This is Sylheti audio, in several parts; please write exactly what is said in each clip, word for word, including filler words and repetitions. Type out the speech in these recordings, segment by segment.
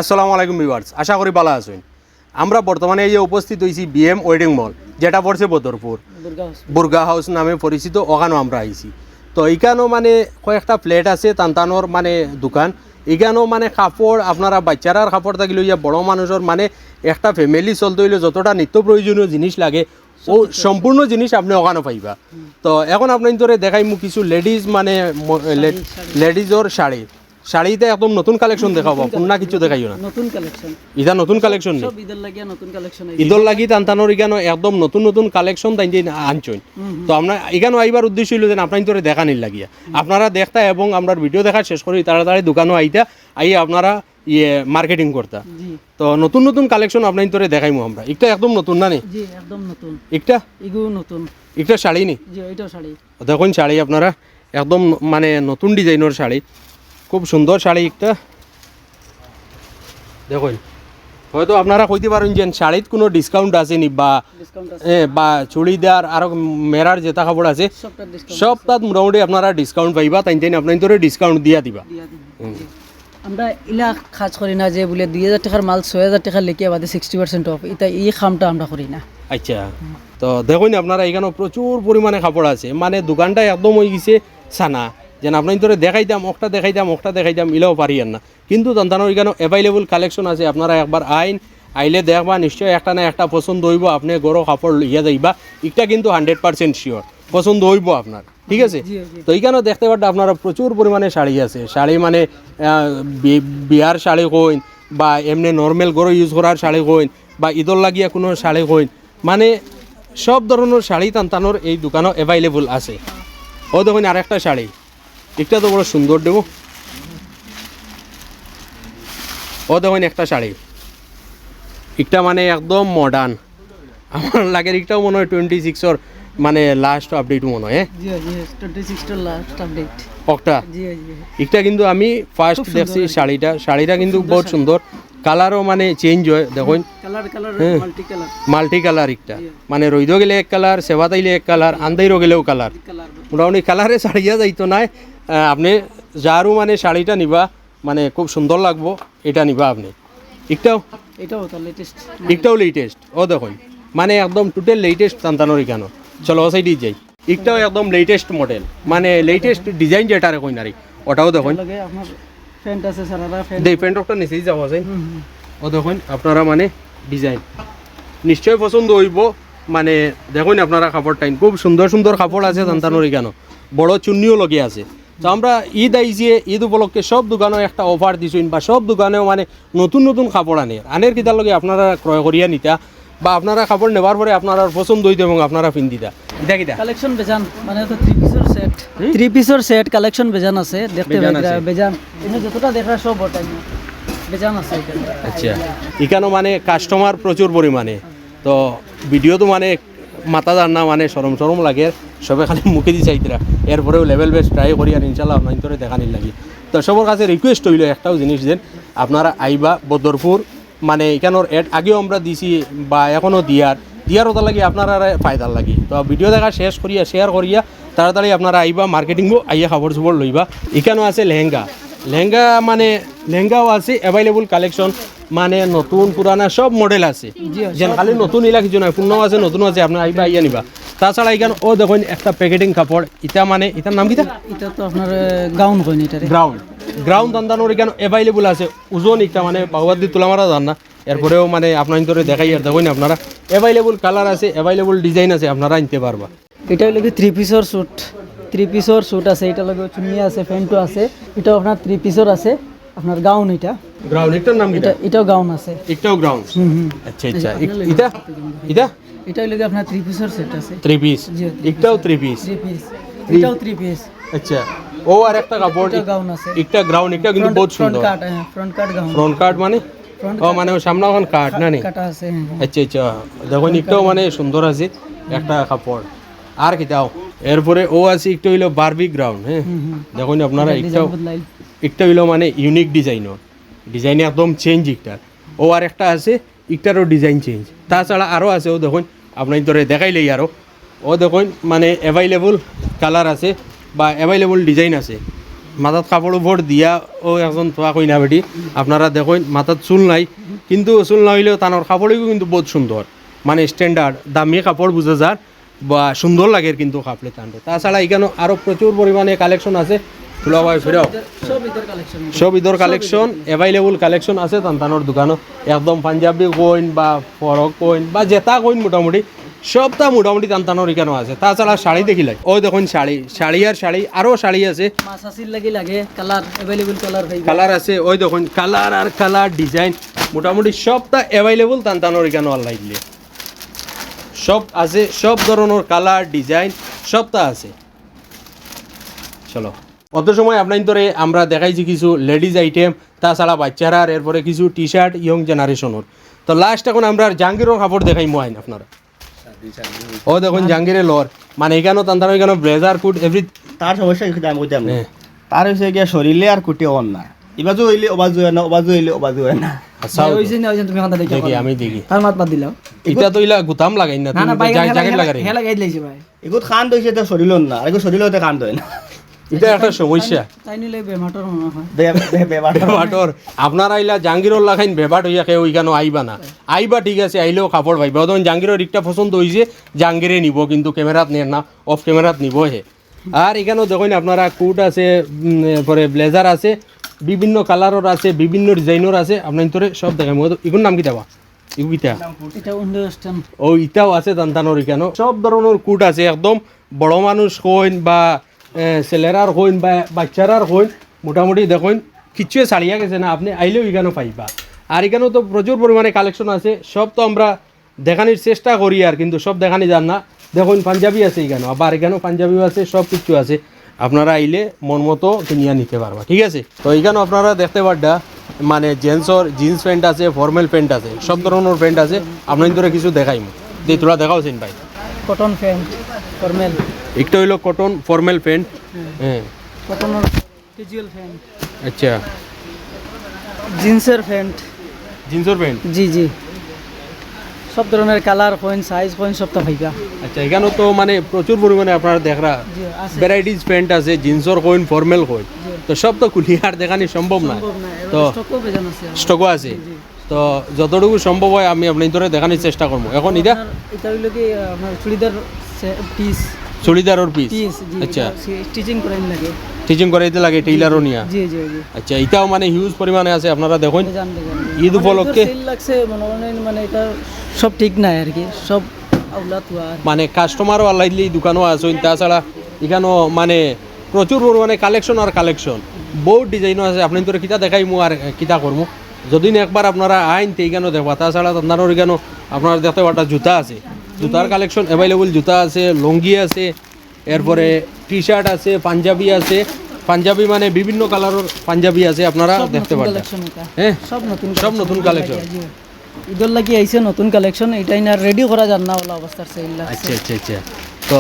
আসসালামু আলাইকুম ভিউয়ার্স, আশা করি ভালা আছইন। আমরা বর্তমানে এই যে উপস্থিত হইছি বিএম ওয়েডিং মল, যেটা পড়ছে বদরপুর, দুর্গা হাউস। বুর্গা হাউস নামে পরিচিত, ওখানো আমরা আইছি। তো এখানো মানে কয়েকটা ফ্ল্যাট আছে, তানতানোর মানে দোকান। এখানো মানে কাপড়, আপনারা বাচ্চারার কাপড় থাকি লইয়া বড় মানুষর মানে একটা ফ্যামিলি চলতে হইলে যতটা নিত্য প্রয়োজনীয় জিনিস লাগে, ও সম্পূর্ণ জিনিস আপনি ওখানো পাইবা। তো এখন আপনাইন্তরে দেখাইমু কিছু লেডিজ মানে ম- লে- লেডিজর শাড়ি। শাড়িতে একদম নতুন কালেকশন দেখাবো, পুরনা কিছু দেখাইও না। নতুন কালেকশন। ইটা নতুন কালেকশন নি? সব ঈদর লাগিয়া নতুন কালেকশন। ঈদর লাগি তানতানোর এখানো একদম নতুন নতুন কালেকশন তাইন তাইন আনছইন। তো আমরা এখানো আইবার উদ্দেশ্য হইলো যে আপনাইন্তরে দেখানির লাগিয়া। আপনারা দেখতা এবং আমরার ভিডিও দেখা শেষ করি তাড়াতাড়ি দোকানো আইতা, আইয়া আপনারা ইয়ে মার্কেটিং করতা। জি। তো নতুন নতুন কালেকশন আপনাইন্তরে দেখাইমু আমরা। একটা একদম নতুন না নি? জি, একদম নতুন। একটা এগু নতুন। একটা শাড়ি নি? জি, এটাও শাড়ি। দেখইন শাড়ি আপনারা একদম মানে নতুন ডিজাইনর শাড়ি, খুব সুন্দর শাড়ি একটা। দেখইন, হয়তো আপনারা কইতে পারেন যে শাড়িত কোনো ডিসকাউন্ট আছে নি বা ডিসকাউন্ট আছে। এ, বা চুড়িদার আর মেরার যেটা কাপড় আছে সবটা ডিসকাউন্ট। সব তাত মোটামুটি আপনারা ডিসকাউন্ট পাইবা, তাইন তাইন আপনাইন্তরে ডিসকাউন্ট দিয়া দিবা। দিয়া দিন। জি। আমরা ইলা কাজ করি না যে বলে দুই হাজার টাকার মাল ছয় হাজার টাকা লেখিয়া বাদে সিক্সটি পার্সেন্ট অফ, এটা এই কামটা আমরা করি না। আচ্ছা, তো দেখইন আপনারা এখানো প্রচুর পরিমাণে কাপড় আছে, মানে দোকানটা একদম হয়ে গেছে সানা, যেন আপনাইন্তরে দেখাইতাম, ওটা দেখাইতাম, ওটা দেখাইতাম, ইলাও পারি আর না। কিন্তু তানতানোর এখানো অ্যাভেলেবল কালেকশন আছে, আপনারা একবার আইন, আইলে দেখবা নিশ্চয় একটা না একটা পছন্দ হইব, আপনি গরো কাপড় লইয়া যাইবা, এটা কিন্তু হান্ড্রেড পার্সেন্ট শিওর পছন্দ হইব আপনার, ঠিক আছে? জি, জি। তো এখানেও দেখতে পারবেন আপনারা প্রচুর পরিমাণে শাড়ি আছে, শাড়ি মানে আহ, বি- বিয়ার শাড়ি কইন বা এমনি নর্মাল গরো ইউজ করার শাড়ি কইন বা ঈদর লাগিয়া কোনো শাড়ি কইন, মানে সব ধরনের শাড়ি তানতানোর এই দোকানো অ্যাভেলেবল আছে। ও দেখইন আরেকটা শাড়ি, একটা তো বড় সুন্দর দেবো। ও দেখইন একটা শাড়ি, একটা মানে একদম মডার্ন, আমার লাগের একটাও মনে হয় টোয়েন্টি সিক্সর মানে লাস্ট আপডেট মনে হয়, হ্যাঁ? জি, জি, টোয়েন্টি সিক্সটার লাস্ট আপডেট। একটা জি, জি। একটা কিন্তু আমি ফার্স্ট খুব সুন্দর দেখছি আর কি। শাড়িটা, শাড়িটা কিন্তু সুন্দর বহুত শাড়ি। সুন্দর, কালারও মানে চেঞ্জ হয়। দেখইন, কালার কালার হ্যাঁ। Multi colour. মাল্টি কালার একটা, জি। মানে রইদও গেলে এক কালার, সেবা তাইলে এক কালার, আন্দাইরও গেলেও কালার। কালার। মোটামুটি কালারে ছাড়িয়া যাইতো নাই। আহ, আপনি যারও মানে শাড়িটা নিবা, মানে খুব সুন্দর লাগবো, এটা নিবা আপনি। একটাও এটাও তো লেটেস্ট। একটাও লেটেস্ট, ও দেখইন, মানে একদম টোটাল লেটেস্ট তানতানোর এখানো। চলো ও সাইডে যাই, একটাও একদম লেটেস্ট মডেল, মানে লেটেস্ট ডিজাইন যেটারে কইন আর কি, ওটাও দেখইন। লগে আপনার প্যান্ট আছে, সারারা প্যান্ট। দেই প্যান্ট একটা নিচেই যাওয়া যায়। হুম, হুম। ও দেখইন আপনারা মানে ডিজাইন নিশ্চয় পছন্দ হইব, মানে দেখইন আপনারা কাপড় টাইন খুব সুন্দর সুন্দর কাপড় আছে তানতানোর এখানো, বড় চুন্নিও লগে আছে। তো আমরা ঈদ আইছে, ঈদ উপলক্ষে সব দোকানেও একটা অফার দিছইন বা সব দোকানেও মানে নতুন নতুন কাপড় আনের, আনের কিতার লগে আপনারা ক্রয় করিয়া নিতা বা আপনারা কাপড় নেবার পরে আপনারা পছন্দ হইতো এবং আপনারা পিন্দিতা। এটা কিতা? কালেকশন বেজান, মানে তো থ্রি পিসর সেট। হুম? থ্রি পিসর সেট কালেকশন বেজান আছে, দেখতে বেজান পাইরা, আছে। বেজান। এনে যতটা দেখরা সব ওটাই বেজান আছে এখানে। আচ্ছা, এখানো মানে কাস্টমার প্রচুর পরিমাণে, তো ভিডিও তো মানে মাথা যার না, মানে শরম শরম লাগে, সবে খালি মুখে দি চাইতরা। এরপরেও লেভেল বেস্ট ট্রাই করি আর ইনশাল্লাহ আপনাইন্তরে দেখানির লাগি। তো সবার কাছে রিকোয়েস্ট হইলো একটাও জিনিস, যেন আপনারা আইবা বদরপুর, মানে এখানোর এড আগেও আমরা দিছি বা এখনো দিয়ার, দিয়ার ওটা লাগি আপনারা ফায়দার লাগি। তো ভিডিও দেখা শেষ করিয়া শেয়ার করিয়া তাড়াতাড়ি আপনারা আইবা মার্কেটিংও আইয়া কাপড় চোপড় লইবা। এখানো আছে লেহেঙ্গা, লেহেঙ্গা মানে লেহেঙ্গাও আছে অ্যাভেলেবল কালেকশন, মানে নতুন পুরানা সব মডেল আছে। জি, যেন খালি নতুন ইলা কিছু নয়, পুরানাও আছে, নতুন আছে, আপনি আইবা আইয়া নিবা। তাছাড়া এখানে ও দেখইন একটা প্যাকেটিং কাপড়, এটা মানে এটার নাম কিতা? এটা তো আপনার গাউন কইন এটারে। গ্রাউন্ড, গ্রাউন্ড তানতানোর এখানে অ্যাভেলেবল আছে। ওজন একটা মানে বাহুয়ার দিয়ে তুলা মারা যান না, এরপরেও মানে আপনাইন্তরে দেখাই আর দেখইন আপনারা, অ্যাভেলেবল কালার আছে, অ্যাভেলেবল ডিজাইন আছে, আপনারা আনতে পারবা। এটা হইলো কি থ্রি পিসর স্যুট, থ্রি পিসর স্যুট আছে, এটা লগে চুন্নি আছে, প্যান্টও আছে। এটাও আপনার থ্রি পিসর আছে, আপনার গাউন এটা। গ্রাউন্ড একটার নাম কিতা? এটা এটাও গাউন আছে। একটাও গ্রাউন্ড। হুম, হুম। আচ্ছা আচ্ছা, এই যে ইটা ইটা এটা হইলো কি আপনার থ্রি পিসর সেট আছে। Three piece. জি, three একটাও piece। Three piece. Three piece. এটাও থ্রি পিস। আচ্ছা, ও আর একটা কাপড়, এটা গাউন আছে। একটা গ্রাউন্ড, একটা কিন্তু বহুত সুন্দর। ফ্রন্ট কাট, হ্যাঁ, ফ্রন্ট কাট গাউন। ফ্রন্ট কাট মানে? ফ্রন্ট ও মানে ও সামনে এখন কাট না নি? কাটা আছে, হ্যাঁ, হ্যাঁ। আচ্ছা আচ্ছা, দেখইন একটাও মানে সুন্দর আছে একটা কাপড়। আর কিতাও? এরপরে ও আছে একটা হইলো বারবি গ্রাউন্ড, হ্যাঁ। হুম, হুম। দেখইন আপনারা এটা একটাও ডিজাইন বদলাইল। একটা হইলো মানে ইউনিক ডিজাইনর, ডিজাইন একদম চেঞ্জ একটা। ও আর একটা আছে, একটারও ডিজাইন চেঞ্জ। তাছাড়া আরও আছে, ও দেখইন আপনাইন্তরে দেখাইলেই আরও। ও দেখইন মানে অ্যাভেলেবল কালার আছে বা অ্যাভেলেবল ডিজাইন আছে। মাথাত কাপড় উপর দিয়া, ও একজন তোয়া কইনা বেটি, আপনারা দেখইন মাথাত চুল নাই, কিন্তু চুল না অইলেও তানর কাপড় ইগু কিন্তু বউত সুন্দর, মানে স্ট্যান্ডার্ড, দামি কাপড় বুঝা যার বা সুন্দর লাগের কিন্তু কাপড়ে তানরে। তাছাড়া ইখানো আরো প্রচুর পরিমাণে কালেকশন আছে। তুলা ভাই, ফিরাও। সব ঈদের কালেকশন। সব ঈদর কালেকশন, অ্যাভেলেবল কালেকশন আছে তান তানর দোকানো। একদম পাঞ্জাবি কইন বা ফরক কইন বা যেটা কইন, মোটামুটি সবটা মোটামুটি তান তানর ইখানো আছে। তাছাড়া শাড়ি দেখিলাই, ওই দেখইন শাড়ি, শাড়ি আর শাড়ি, আরো শাড়ি আছে। মাসাসির লাগি লাগে, কালার, অ্যাভেলেবল কালার পাইবা। কালার আছে, ওই দেখইন কালার আর কালার, ডিজাইন, মোটামুটি সবটা অ্যাভেলেবল তান তানর ইখানো। আল্লাহ দিলে সব আছে, সব ধরনর কালার, ডিজাইন, সবটা আছে। চলো, অত সময় আপনাইন্তরে আমরা দেখাইছি কিছু লেডিজ আইটেম, তাছাড়া বাচ্চারার, এরপরে কিছু টি শার্ট ইয়ং জেনারেশনর। তো লাস্ট এখন আমরা জাহাঙ্গীরর কাপড় দেখাইমু আইন আপনারা। ও দেখইন জাহাঙ্গীরে লর, মানে ইখানো তান তানর ইখানো ব্লেজার, কোট, এভরি তার সমস্যা কি আমি কইতাম না। হ্যাঁ। তার অইছে গিয়া শরীরে আর কুটে অর না। ইবাজু অইলে ওবাজু অয় না, ওবাজু অইলে ওবাজু অয় না। আচ্ছা, ওই যে না, ওই যে তুমি কথা দেখি, দেখি, আমি দেখি। তার মাত বাদ দিলাম। ইটা তো ইলা গুতাম লাগাইন না, না, তুমি না, তো ভাই, জ্যা-, হেলা, জ্যাকেট হেলা, লাগারে। হেলা লাগাই দিলাইছে ভাই। এগুত খান দইছে তো শরীর অর না, আর এগুত শরীর অইতে খান দয় না। ইটা একটা সমস্যা। তাই নিলে বেমাটর মনে হয়। বে-, বে-, বেমাটর। বেমাটর। আপনারা ইলা জাহাঙ্গীরর লাখাইন বেমাট অইয়া কেউ ইখানো আইবা না। আইবা ঠিক আছে, আইলেও কাপড় পাইবা। অখন জাহাঙ্গীরর একটা পছন্দ অইছে, জাহাঙ্গীরে নিব, কিন্তু ক্যামেরাত নের না, অফ ক্যামেরাত নিব হে। আর ইখানো দেখইন আপনারা কোট আছে, উম, এরপরে ব্লেজার আছে, বিভিন্ন কালারর আছে, বিভিন্ন ডিজাইনর আছে। আপনাইন্তরে সব দেখাইমু। ইগুর নাম কিতা বা? ইগু কিতা? এটা উইন্ডো স্ট্যান্ড। ও, ইটাও আছে তান তানর ইখানো। সব ধরনর কোট আছে, একদম বড় মানুষ কইন বা, এ, ছেলেরার কইন বা বাচ্চারার কইন, মোটামুটি দেখইন কিচ্ছু ছাড়িয়া গেছে না, আপনি আইলেও ইখানো পাইবা। আর ইখানো তো প্রচুর পরিমাণে কালেকশন আছে, সব তো আমরা দেখানির চেষ্টা করি আর, কিন্তু সব দেখানি যার না। দেখইন পাঞ্জাবি আছে ইখানো, আবার ইখানো পাঞ্জাবিও আছে, সব কিছু আছে। আপনারা আইলে মন মতো কিনিয়া নিতে পারবা, ঠিক আছে? তো ইখানো আপনারা দেখতে পারডা, মানে জেন্টসর জিন্স প্যান্ট আছে, ফর্মাল প্যান্ট আছে, সব ধরনর প্যান্ট আছে। আপনাইন্তরে কিছু দেখাইমু, যে তোরা দেখাও চিন ভাই। Cotton pant, formal. একটা অইলো কটন ফর্মাল প্যান্ট। হ্যাঁ। কটনর ক্যাজুয়াল প্যান্ট। আচ্ছা। জিন্সর প্যান্ট। জিন্সর প্যান্ট? জি, জি। সব ধরনর কালার কইন, সাইজ কইন, সবটা পাইবা। আচ্ছা, ইখানো তো মানে প্রচুর পরিমাণে আপনারা দেখরা জি, আছে। ভ্যারাইটিজ প্যান্ট আছে, জিন্সর কইন, ফর্মাল কইন। জি। তো সব তো খুলিয়া আর দেখানি সম্ভব না। সম্ভব না, এবার তো স্টকও বেজান আছে আমার। স্টকও আছে। জি, জি। তো যতটুকু সম্ভব অয় আমি আপনাইন্তরে দেখানির চেষ্টা করমু। এখন ইটা? আপনার ইটা অইলো কি, আপনার চুড়িদার সে-, পিস। চুড়িদারর পিস? পিস, জি, আচ্ছা। ইটা সে-, স্টিচিং করাইন লাগে। স্টিচিং করাইতে লাগে টেইলারও নিয়া? জি, জি, জি। আচ্ছা, ইটাও মানে হিউজ পরিমাণে আছে, আপনারা দেখইন। এই জান দেখেন। ঈদ উপলক্ষে? সেল লাগছে, মনে করেন, মানে, এটা সব ঠিক নাই আর কি, সব আউলা তুয়া আর কি। মানে, কাস্টমারও আল্লাহ দিলে এই দোকানও আছে, তাছাড়া ইখানো মানে প্রচুর পরিমাণে কালেকশন আর কালেকশন, বহুত ডিজাইনও আছে। আপনাইন্তরে কিতা দেখাইমু আর কিতা করমু, যদি না একবার আপনারা আইন, তে ইখানো দেখবা। তাছাড়া আপনারা ইখানো আপনারা দেখতে পারতা জুতা আছে, জুতার কালেকশন অ্যাভেলেবল, জুতা আছে, লুঙ্গি আছে, এরপরে টি শার্ট আছে, পাঞ্জাবি আছে। পাঞ্জাবি মানে বিভিন্ন কালারর পাঞ্জাবি আছে, আপনারা সব দেখতে নতুন পারতা। কালেকশন এটা। হ্যাঁ? সব নতুন সব কালেকশন। নতুন কালেকশন। জি। ঈদর লাগি আইছে নতুন কালেকশন, এটা ইনা রেডি করা যার না, ওলা অবস্থার সেল লাগছে। আচ্ছা, আচ্ছা, আচ্ছা। তো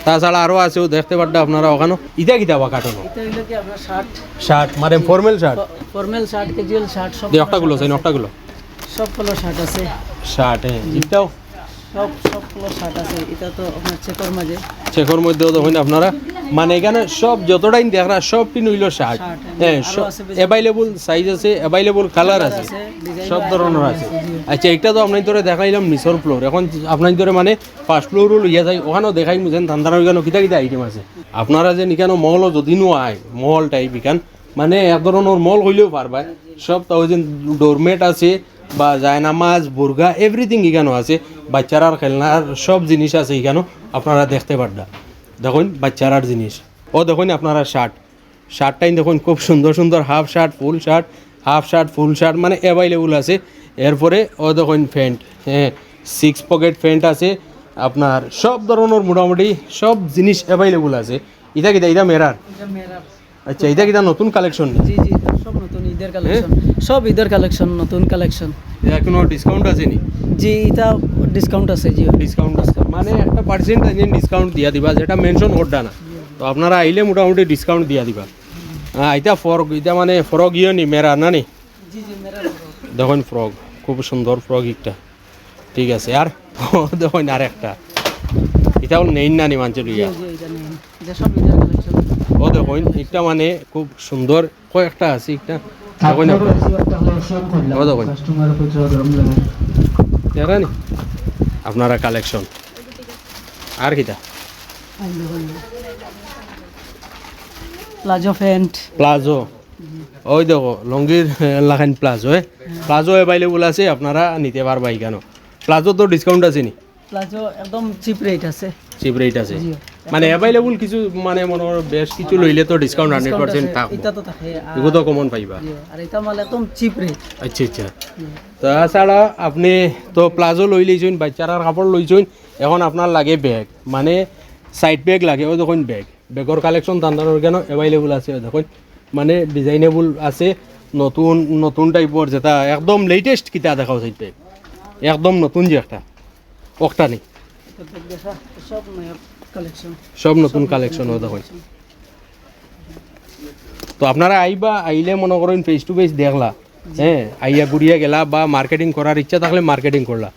তাছাড়া আরো আছে, ও দেখতে পারতা আপনারা ওখানো। ইটা কিতা বা কাটনো? এটা হইলো কি আপনার শার্ট। শার্ট, মানে ফর্মাল শার্ট? ফ-, ফর্মাল শার্ট, ক্যাজুয়াল শার্ট, সব জি, কালার অক্টাগুলো, শার্ট চাই না, আছে। অক্টাগুলো। সব কালার শার্ট আছে। শার্ট, হ্যাঁ। জি। ইটাও? সব, সব কালার শার্ট আছে। এটা তো আপনার চেকর মাঝে। চেকর মধ্যেও দেখইন আপনারা, মানে এখানো সব যতটাই দেখরা, সবটি নইল শার্ট। শার্ট, হ্যাঁ, আরো সব আছে বেশ। অ্যাভেলেবল সাইজ আছে, অ্যাভেলেবল কালার আছে, আছে, ডিজাইন সব আছে, ধরনের আছে। জি। আচ্ছা, একটা তো আপনাইন্তরে দেখাইলাম নিচর ফ্লোর, এখন আপনাইন্তরে মানে ফার্স্ট ফ্লোরও লইয়া যাই, ওখানেও দেখাই বুঝেন ধান্দার ওইখানে কিতা কিতা আইটেম আছে। আপনারা যে নিকানো মহলও যদি নো আয়, মহল টাইপ ইখান, মানে এক ধরনের মল কইলেও পারবায়। সব তাও যে ডোরমেট আছে বা জায়নামাজ, বুরগা, এভরিথিং ইখানো আছে। বাচ্চারার খেলনার সব জিনিস আছে ইখানো, আপনারা দেখতে পারবা। দেখইন বাচ্চারার জিনিস, ও দেখইন আপনারা শার্ট, শার্টটাই দেখইন খুব সুন্দর সুন্দর, half shirt, full shirt, half shirt, full shirt, মানে অ্যাভেলেবল আছে। এরপরে ও দেখইন প্যান্ট, হ্যাঁ, সিক্স পকেট প্যান্ট আছে, আপনার সব ধরনের মোটামুটি সব জিনিস অ্যাভেলেবল আছে। ইটা কিতা? ইটা মেরার? এটা মেরার। আচ্ছা, ইটা কিতা নতুন কালেকশন নি? জি, জি, এটা সব নতুন ঈদের হ্যাঁ? কালেকশন, সব ঈদের কালেকশন, নতুন কালেকশন। ইটা কোনো ডিসকাউন্ট আছে নি? জি, এটা ডিসকাউন্ট আছে, জি। ডিসকাউন্ট আছে, মানে একটা পার্সেন্ট ডিসকাউন্ট দিয়া দিবা, যেটা মেনশন করডা না। তো আপনারা আইলে মোটামুটি ডিসকাউন্ট দিয়া দিবা। হ্যাঁ, ইটা ফ্রক, ইটা মানে ফ্রক ইয়ে নি, মেরার না নি? জি, জি, মেরার ফ্রক। দেখইন ফ্রক, খুব সুন্দর ফ্রক একটা। ঠিক আছে, আর ও দেখইন আরেকটা। ইটা হল নেইন না নি মানছে জি, লইয়া? জি, এটা নেইন। এটা সব ঈদের কালেকশন। ও দেখইন, একটা মানে খুব সুন্দর কয়েকটা আছে, একটা দেখইন আপনারা। ও দেখইন। এরা নি? আপনারা কালেকশন। আর কিতা? Palazzo pant. প্লাজো। ওই দেখো, লুঙ্গির, এ, লাখান প্লাজো, এ? প্লাজো অ্যাভেলেবল আছে, আপনারা নিতে পারবা ইখানো। প্লাজো তো ডিসকাউন্ট আছে নি? প্লাজো একদম চিপ রেট আছে। চিপ রেট আছে। জি। মানে অ্যাভেলেবল কিছু, মানে মনে করো বেশ কিছু লইলে তো ডিসকাউন্ট হান্ড্রেড পার্সেন্ট আছে, থাকবো। এটা তো থাকে। আর এগুলো তো কমন পাইবা। জি, আর এটা মাল একদম চিপ রেট। আচ্ছা, আচ্ছা। জি। তাছাড়া আপনি তো প্লাজো লই লইছইন, বাচ্চারার কাপড় লইছইন, এখন আপনার লাগে ব্যাগ, মানে সাইড ব্যাগ লাগে, ওই দেখইন ব্যাগ, ব্যাগর কালেকশন তানতানোর ইখানো অ্যাভেলেবল আছে, ওই দেখইন, মানে ডিজাইনেবল আছে, নতুন নতুন টাইপর, যেটা একদম লেটেস্ট কিতা দেখাও সাইড ব্যাগ, একদম নতুন যে একটা, ওটা নি। এটা দেখ দেখা, সব নয়া কালেকশন। সব নতুন সব নতুন কালেকশন, ও দেখইন। কালেকশন। তো আপনারা আইবা, আইলে মনে করইন ফেস টু ফেস দেখলা, হ্যাঁ, আইয়া ঘুরিয়া গেলা বা মার্কেটিং করার ইচ্ছা থাকলে মার্কেটিং করলা।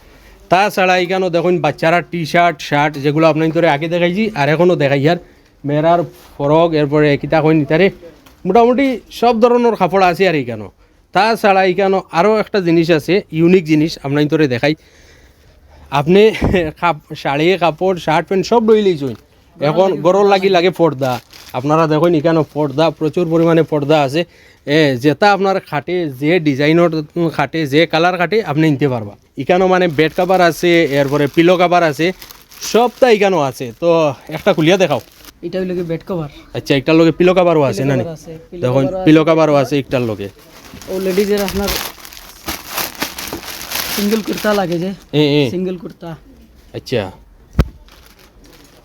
তাছাড়া ইখানো দেখইন বাচ্চারা টি শার্ট, শার্ট যেগুলো আপনাইনতরে আগে দেখাইছি আর এখনো দেখাইয়ার, মেয়েরার ফরক, এরপরে কিতা কইন ইতারে, মোটামুটি সব ধরনের কাপড় আছে আর ইখানো। তাছাড়া ইখানো আরও একটা জিনিস আছে, ইউনিক জিনিস আপনাইনতরে দেখাই। আপনি কাপ-, শাড়ি, কাপড়, শার্ট, প্যান্ট সব লই লইছইন। এখন ঘরর লাগি লাগে পর্দা। আপনারা দেখইন, ইখানো পর্দা, প্রচুর পরিমাণে পর্দা আছে। এ, যেটা আপনার খাটে, যে ডিজাইনর খাটে, যে কালার খাটে, আপনি নিতে পারবা। ইখানো মানে বেড কভার আছে, এরপরে পিলো কভার আছে, সবটা ইখানো আছে। তো একটা খুলিয়া দেখাও। এটা হইল কি বেড কভার। আচ্ছা, একটার লগে পিলো কভারও আছে না নি? পিলো কভার আছে, পিলো দেখইন, কভারও আছে। পিলো কভারও আছে একটার লগে। ও লেডিজের আপনার সিঙ্গেল কুর্তা লাগে যে, এ, এ। সিঙ্গেল কুর্তা। আচ্ছা।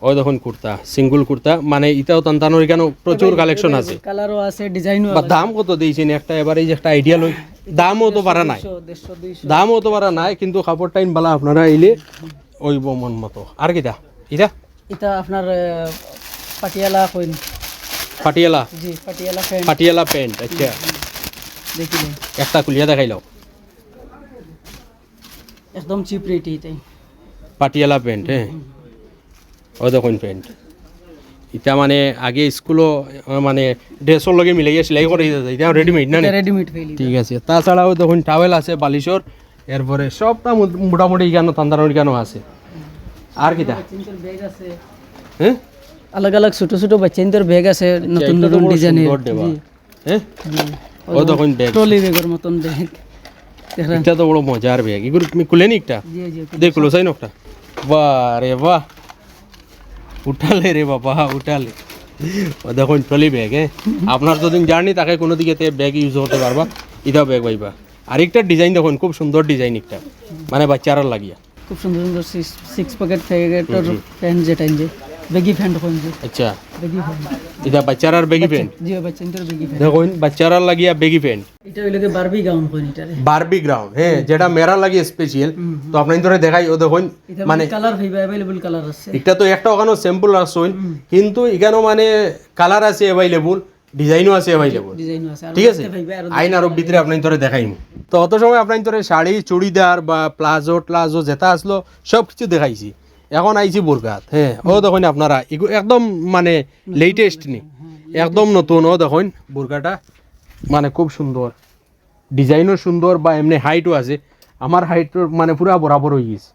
ওই দেখইন কুর্তা, সিঙ্গেল কুর্তা, মানে ইটাও তানতানোর ইখানো প্রচুর কালেকশন আছে। কালারও আছে, ডিজাইনও বা আছে। দাম কত দিয়েছেন একটা, এবার এই যে একটা আইডিয়া লই, দামও তো বাড়া নাই। দেড়শো, দেড়শো, দুইশো। দামও তো বাড়া নাই, কিন্তু কাপড় টাইম বালা আপনারা আইলে ওই মন মতো। আর কিতা? ইটা? ইটা আপনার, আহ, পাটিয়ালা কইন। পাটিয়ালা? জি, পাটিয়ালা প্যান্ট। পাটিয়ালা প্যান্ট, আচ্ছা। দেখিলেন। একটা খুলিয়া দেখাইলাও। একদম চিপ রেট ইটাই। পাটিয়ালা প্যান্ট, হ্যাঁ। ও দেখইন প্যান্ট। ইটা মানে আগে স্কুলো, আহ, মানে ড্রেসর লগে মিলাইয়া সেলাই করে দিতে, ইটা রেডিমেড না? ইটা নি? রেডিমেড পেয়ে নিতে। ঠিক আছে। তাছাড়াও দেখইন টাওয়েল আছে, বালিশর, এরপরে সবটা মোট-, মোটামুটি ইখানো তানতানোর ইখানো আছে। আর কিতা? বাচ্চাইন্তর ব্যাগ আছে। হ্যাঁ? আলাদা আলাদা ছোট ছোট বাচ্চাইন্তর ব্যাগ আছে, আচ্ছা, নতুন এটা তো নতুন বড় ডিজাইনের। সুন্দর দেবা। জি। হ্যাঁ? জি। ও দেখইন ব্যাগ। ট্রলি ব্যাগর মতন ব্যাগ। দেখরা? এটা তো বড় মজার ব্যাগ। এগুলো তুমি খুলে নি একটা? জি, জি, খুলে। দে, খুলো চাই না একটা। বাহ রে বাহ। উঠালে রে বাবা, উঠালে। ও দেখইন ট্রলি ব্যাগ, হ্যাঁ? আপনার যদি জার্নি থাকে কোনো দিকে, তে ব্যাগ ইউজ করতে পারবা। ইটাও ব্যাগ পাইবা। আর একটা ডিজাইন দেখইন, খুব সুন্দর ডিজাইন একটা। মানে বাচ্চারার লাগিয়া। খুব সুন্দর সুন্দর সিক্স, সিক্স পকেট প্যাকেটর হুম, হুম। প্যান্ট যেটা ইঞ্জে, ব্যাগি প্যান্ট কইন যে। আচ্ছা। Baggy pant. ইটা বাচ্চারার ব্যাগি প্যান্ট? জি, বাচ্চাইন্তর ব্যাগি প্যান্ট। দেখইন, বাচ্চারার লাগিয়া ব্যাগি প্যান্ট। ইটা হইল কি বারবি গাউন কইন ইটারে। বারবি গাউন, হ্যাঁ, হুম। যেটা মেয়েরার লাগি স্পেশাল। হুম, হুম। তো আপনাইন্তরে দেখাই, ও দেখইন, ইটা মানে কালার পাইবা, অ্যাভেলেবল কালার আছে। ইটা তো একটা ওখানো স্যাম্পল রাখছইন, হুম। কিন্তু ইখানো মানে কালার আছে অ্যাভেলেবল। ডিজাইনও আছে অ্যাভেলেবল। ডিজাইনও আছে। ঠিক আছে? দেখতে পাইবা, আরো আইন আরো ভিতরে আপনাইন্তরে দেখাইমু। তো অত সময় আপনাইন্তরে শাড়ি, চুড়িদার বা প্লাজো ট্লাজো যেটা আসলো সব কিছু দেখাইছি। এখন আইছি বুরকাত। হ্যাঁ, ও দেখইন আপনারা, ইগু-, একদম মানে লেটেস্ট নি। হ্যাঁ, একদম নতুন। ও দেখইন বুরকাটা মানে খুব সুন্দর। ডিজাইনও সুন্দর বা এমনি হাইটও আছে। আমার হাইটর মানে পুরা বরাবর অই গেছে।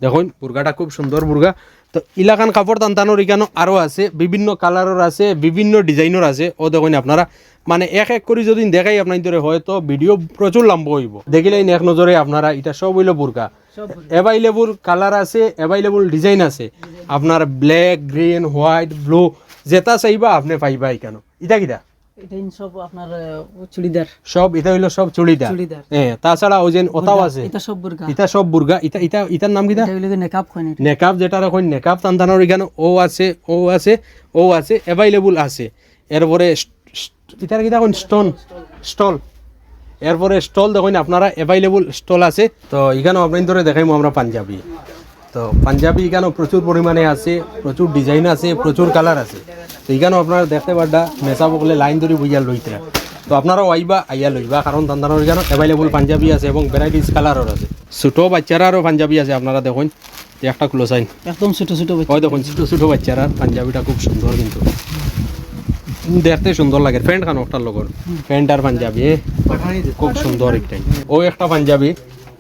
দেখইন, বুরকাটা খুব সুন্দর বুরকা। তো ইলাখান কাপড় তানতানোর ইখানো আরো আছে, বিভিন্ন কালারর আছে, বিভিন্ন ডিজাইনর আছে। ও দেখইন আপনারা, মানে এক এক করি যদি দেখাই আপনাইন্তরে, হয়তো ভিডিও প্রচুর লম্বা অইবো। দেখিলাইন এক নজরে আপনারা, ইটা সব অইলো বুরকা। সব বুরকা। অ্যাভেলেবল কালার আছে, অ্যাভেলেবল ডিজাইন আছে। আপনার ব্ল্যাক, গ্রিন, হোয়াইট, ব্লু, যেটা চাইবা আপনি পাইবা ইখানো। ইটা কিতা? ইটা সব আপনার, আহ, চুড়িদার। সব, ইটা অইলো সব চুড়িদার। চুড়িদার। হ্যাঁ, তাছাড়া ওই যে ওতাও বুরকা, আছে। ইটা সব বুরকা। ইটা সব বুরকা। ইটা, ইটা, ইটার নাম কিতা? ইটা অইলো কি নেকাব কইন ইটা। নেকাব যেটা কইন, নেকাব তানতানোর ইখানো ও আছে, ও আছে, ও আছে, অ্যাভেলেবল আছে। এরপরে স-, স-, ইটার কিতা কইন? Stone, stall. এরপরে স্টল দেখইন আপনারা, অ্যাভেলেবল স্টল আছে। তো ইখানো আপনাইন্তরে দেখাইমু আমরা পাঞ্জাবি। তো পাঞ্জাবি ইখানো প্রচুর পরিমাণে আছে, প্রচুর ডিজাইন আছে, প্রচুর কালার আছে। তো ইখানো আপনারা দেখতে পাররা, মেসাব অকলে লাইন ধরি বইয়া লইতরা। তো আপনারাও আইবা, আইয়া লইবা, কারণ তানতানোর ইখানো অ্যাভেলেবল পাঞ্জাবি আছে এবং ভ্যারাইটিস কালারর আছে। ছোট বাচ্চারারও পাঞ্জাবি আছে, আপনারা দেখইন, তো একটা খুলো চাইন। একদম ছোট ছোট বাচ্চা। ওই দেখইন, ছোট ছোট বাচ্চারার পাঞ্জাবিটা খুব সুন্দর কিন্তু। দেখতে সুন্দর লাগে। প্যান্ট খান ওটার লগর, প্যান্ট আর পাঞ্জাবি, হ্যাঁ? খুব সুন্দর একটাই। ও একটা পাঞ্জাবি,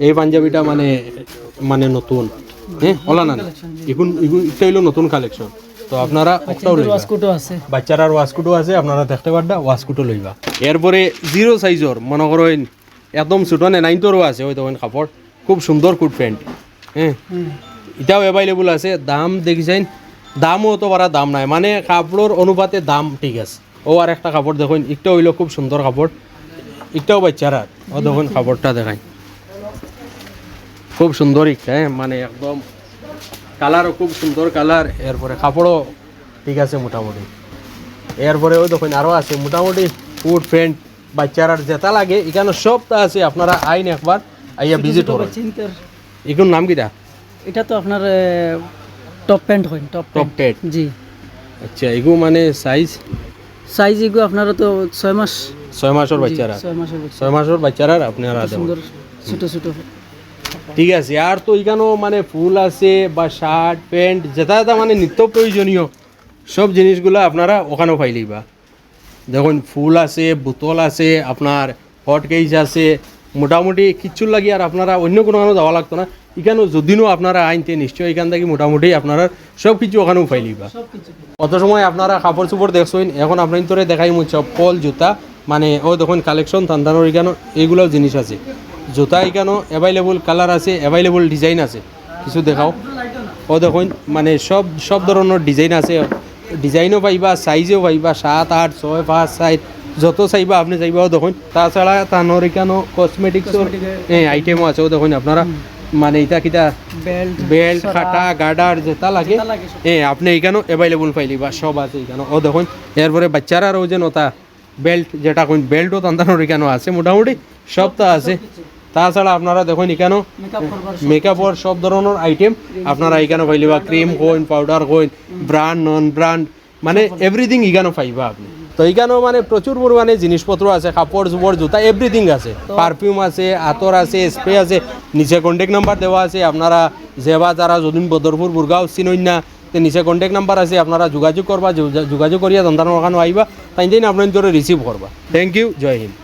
এই পাঞ্জাবিটা মানে, মানে নতুন, হ্যাঁ, ওলা না, না। এখন, এখন একটা হইলো নতুন কালেকশন। তো আপনারা ওটাও লইবা। ওয়াশকোটও আছে। বাচ্চারার ওয়াশকোটও আছে, আপনারা দেখতে পারবা, ওয়াশকোটও লইবা। এরপরে জিরো সাইজর, মনে করইন একদম ছোট নে, নাইনতরও আছে, ওই দেখইন কাপড়, খুব সুন্দর কোট প্যান্ট, হ্যাঁ, এটাও অ্যাভেলেবল আছে। দাম দেখি চাইন, দামও অত বাড়া দাম নাই, মানে কাপড়র অনুপাতে দাম ঠিক আছে। ও আর একটা কাপড় দেখইন, একটা হইলো খুব সুন্দর কাপড়, একটাও বাচ্চারার। ও দেখইন কাপড়টা দেখাই, খুব সুন্দর একটা, হ্যাঁ, মানে একদম কালারও খুব সুন্দর কালার, এরপরে কাপড়ও ঠিক আছে মোটামুটি। এরপরে ওই দেখইন আরও আছে মোটামুটি কোট প্যান্ট, বাচ্চারার যেটা লাগে এখানো সবটা আছে। আপনারা আইন একবার আইয়া ভিজিট করইন। এগুর নাম কিতা? এটা তো আপনার টপ প্যান্ট হয়, টপ টপ প্যান্ট। প্যান্ট। জি। আচ্ছা, এগু মানে সাইজ? সাইজ এগু আপনারা তো ছয় মাস। ছয় মাসর জি, বাচ্চারা। ছয় মাসর বাচ্চা। ছয় মাসর বাচ্চারা আপনারা কত দেন। সুন্দর ছোট ছোট। ঠিক আছে, আর তো এখানো মানে ফুল আছে বা শার্ট প্যান্ট, যেটা যেটা মানে নিত্য প্রয়োজনীয় সব জিনিসগুলা আপনারা ওখানো পাইলিবা। দেখইন ফুল আছে, বোতল আছে, আপনার হট কেস আছে, মোটামুটি কিচ্ছুর লাগি আর আপনারা অন্য কোনো কানো যাওয়া লাগতো না। এখানো যদিনও আপনারা আইনতে নিশ্চয় এখান থাকি মোটামুটি আপনারা সব কিছু ওখানেও পাইলিবা। অত সময় আপনারা কাপড় চোপড় দেখছইন, এখন আপনাইন্তরে দেখাইমু চপ্পল, জুতা, মানে ও দেখইন কালেকশন তান্তানোর এখানো এইগুলাও জিনিস আছে। জুতা এখানো অ্যাভেলেবল কালার আছে, অ্যাভেলেবল ডিজাইন আছে। কিছু দেখাও। ও দেখইন, মানে সব, সব ধরনর ডিজাইন আছে, ডিজাইনও পাইবা, সাইজও পাইবা, সাত, আট, ছয়, পাঁচ, চাইর, যত চাইবা আপনে চাইবা। ও দেখইন, তাছাড়া তানর এখানো কসমেটিক্সর, কসমেটিক্সের হ্যাঁ, আইটেমও আছে। ও দেখইন আপনারা, মানে এটা কিতা বেল্ট, বেল্ট, সরা, কাটা, গার্ডার, যেটা লাগে, যেটা লাগে সব। হ্যাঁ, আপনে এখানো অ্যাভেলেবল পাইলিবা, সব আছে এখানো। ও দেখইন, এরপরে বাচ্চারারও যে নতা বেল্ট, যেটা কইন বেল্টও তান্তানোর এখানো আছে, মোটামুটি সবটা আছে। তাছাড়া আপনারা দেখইন এখানো মেকআপ করবার সব মেকআপর সব ধরনর আইটেম আপনারা এখানো পাইলিবা, cream coin, powder coin, brand, নন ব্র্যান্ড, মানে এভরিথিং এখানো পাইবা আপনে। তো এখানো মানে প্রচুর পরিমাণে জিনিসপত্র আছে, কাপড় চোপড়, জুতা, এভরিথিং আছে, পারফিউম আছে, আতর আছে, স্প্রে আছে। নিচে কন্ট্যাক্ট নাম্বার দেওয়া আছে, আপনারা যেবা যারা যদিন বদরপুর বুরগাঁও চিনইন না, তে নিচে কন্ট্যাক্ট নাম্বার আছে, আপনারা যোগাযোগ করবা, যোগা-, যোগাযোগ করিয়া তান্তানোর ওখানো আইবা, তাইন দিন আপনাইন্তরে রিসিভ করবা। থ্যাংক ইউ, জয় হিন্দ।